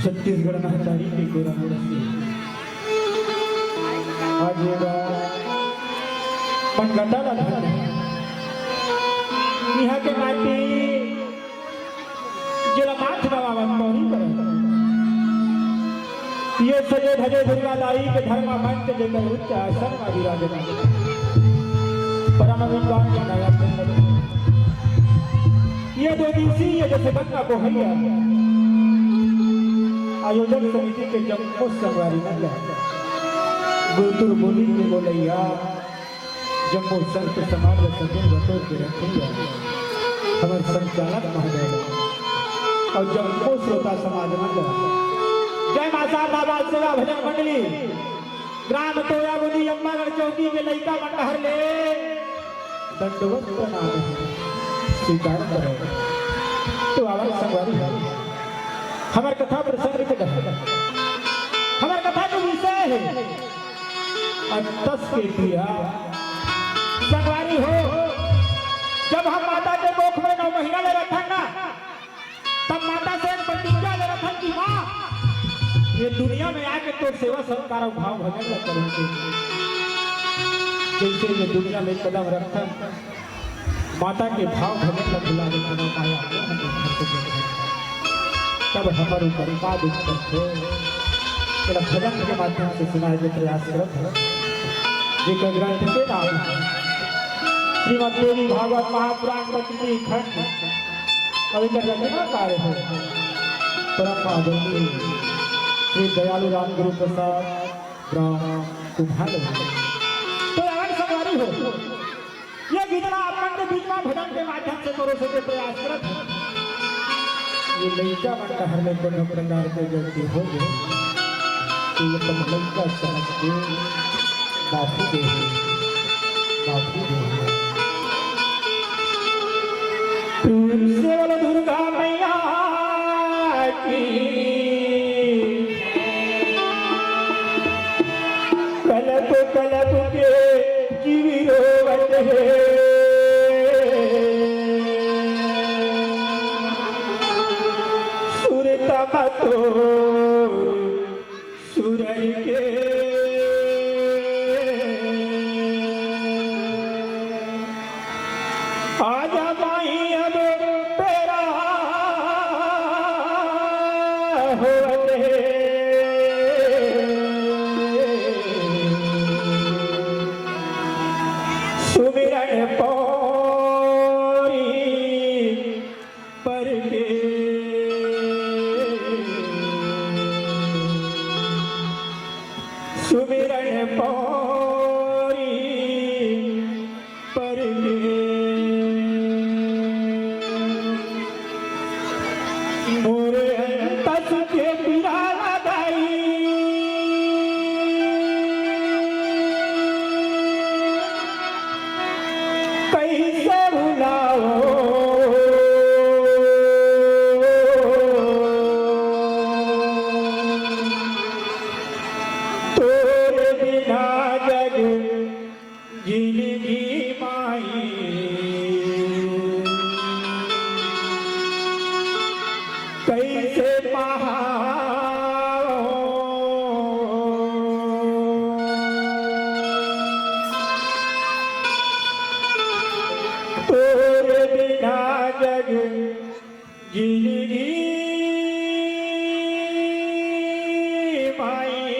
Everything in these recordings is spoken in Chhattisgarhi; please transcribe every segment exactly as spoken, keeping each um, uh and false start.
छत्तीसगढ़ महतारी के गोरा मुड़ा से आज ये गाँव मनगटा ला धन है। इहाँ के माटी जेला माथ नवावन पौरी करत। ये सजे धजे दुर्गा दाई के धर्मा मंच जेकर उच्च आसन मा विराजमान। परम विद्वान के नया जन्म। ये दो दिवसीय जैसे गंगा बोहैया आयोजन समिति के जम्मो संगवारी मन ला गुरुतुर बोली के बोलैया जम्मो संत समाज ला सजन बटोर के रखे या हमर संचालक महोदय ला अउ जम्मो श्रोता समाज मन ला जय माता बाबा सेवा भजन मंडली ग्राम तोयाबुदी अम्मागढ़ चौकी के लइका मन डहर ले दंडवत प्रणाम हे, स्वीकार करे। तो आवा संगवारी हो, हमर कथा प्रसंग के डहर, हमर कथा के विषय हे अतस के पीरा। संगवारी हो, जब हम माता के कोख में नौ महीना ले रखन ना, तब माता से एक प्रतिज्ञा ले रखन कि माँ, ये दुनिया में आके तोर सेवा सत्कार अउ भाव भजन ला करूँगी। जैसे ये दुनिया में कदम रखन, माता के भाव भजन ला भुला देथन, माया मोह में फंस गे हन। तब हमर ऊपर का दुख करथे, तेला भजन के माध्यम से सुनाए के प्रयास करत हन, जेकर ग्रंथ के नाम हे श्रीमद् देवी भागवत महापुराण प्रकृति खंड। अउ एकर रचनाकार हे परम आदरणीय श्री दयालु राम गुरु प्रसाद राम कुम्हार। तो आवा संगवारी हो, ये गीत ला आप मन के बीच में भजन के माध्यम से परोसे के प्रयास करत हन। ये लइका मन डहर ले कोनो प्रकार के गलती हो गे, तो ये अपन लइका समझ के माफी दे, माफी दे। प्रेम से बोलो दुर्गा मैया की। कलप कलप के जीव रोवत हे। तोर सुरई के। आजा माई अब बेरा होवत हे। सुमिरन पौरी परके। सुमिरन पौरी परके। मोरे अंतस के पीरा लगाई। कइसे भुलाओ तोरे बिना जग जिनगी माई। कइसे पहाओ तोरे बिना जग जिनगी माई।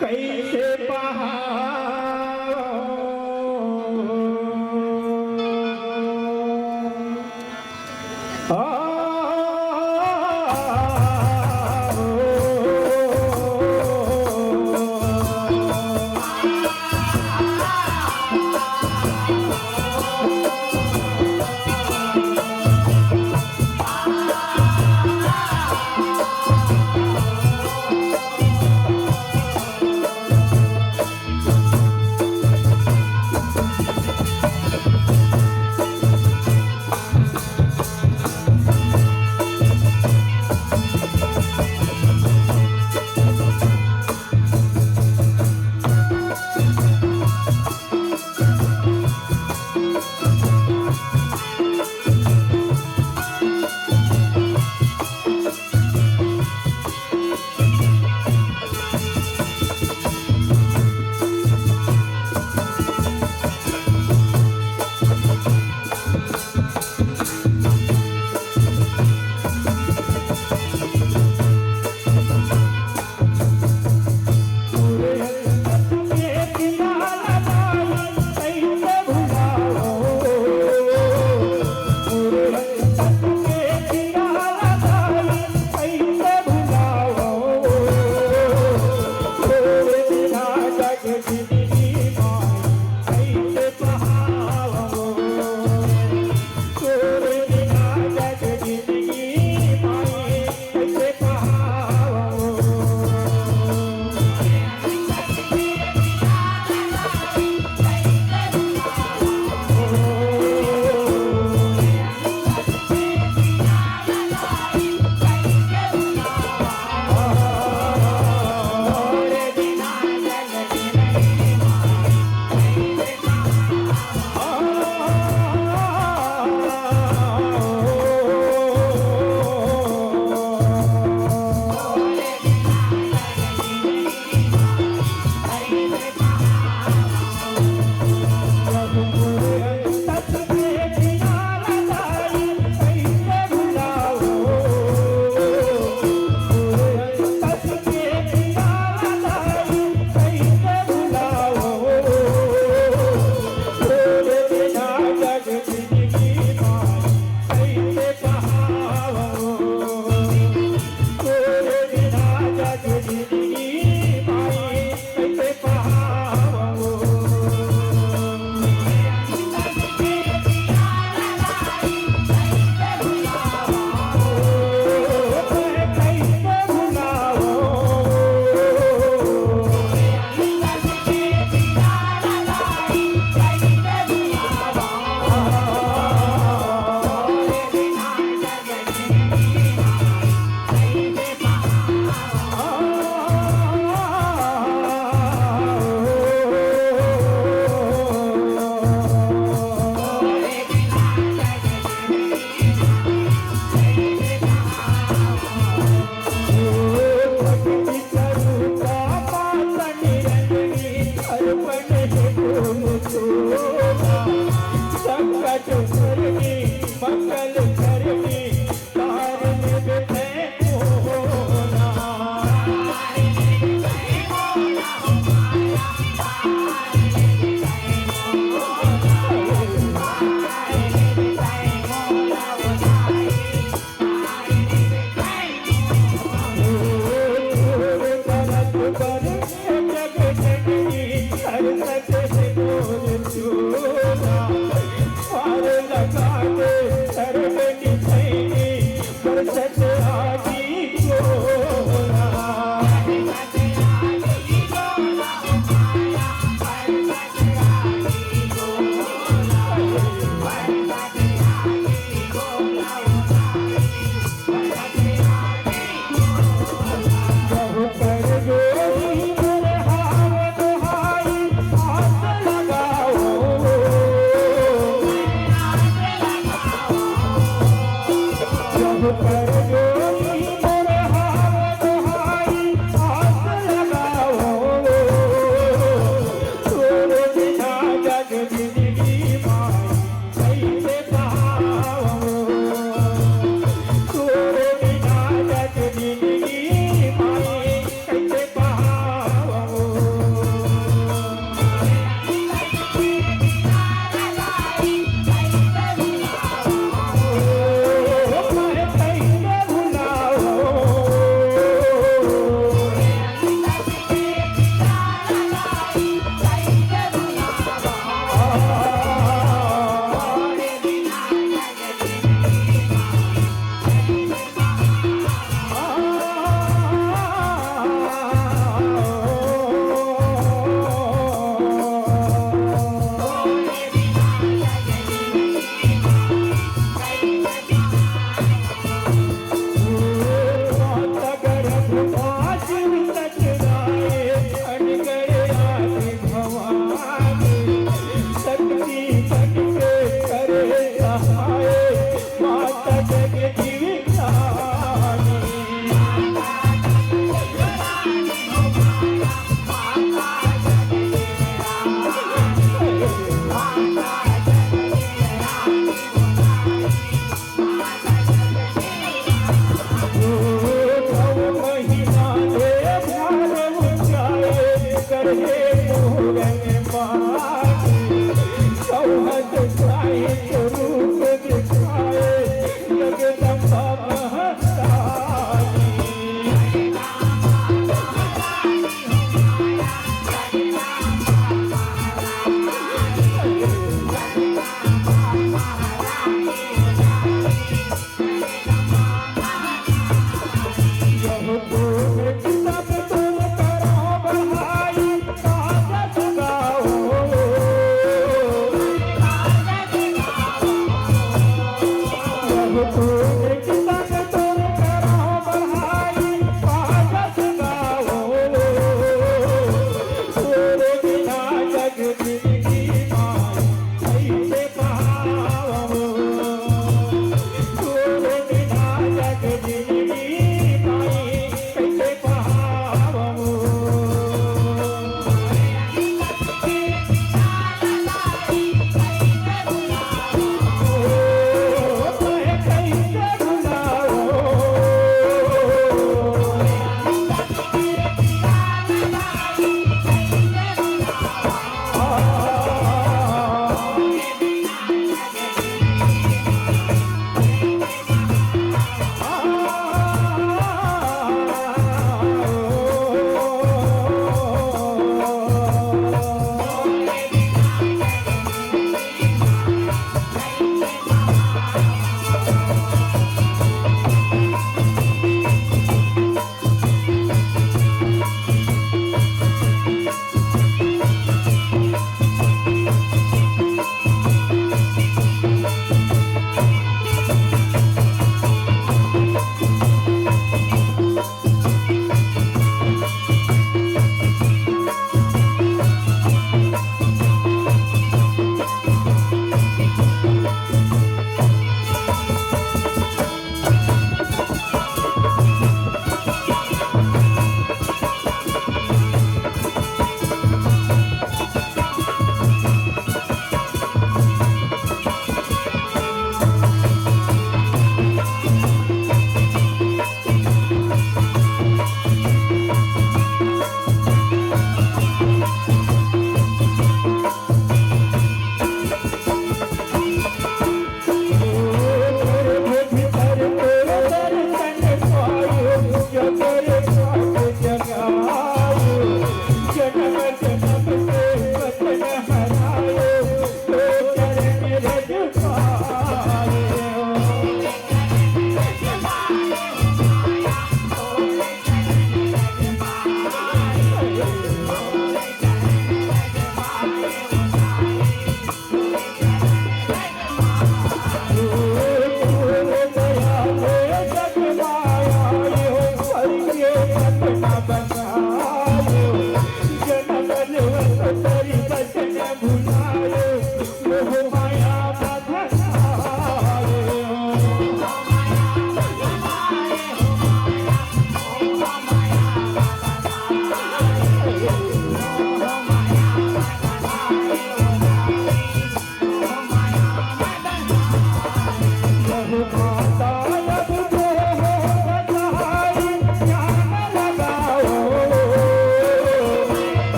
कइसे पहाओ।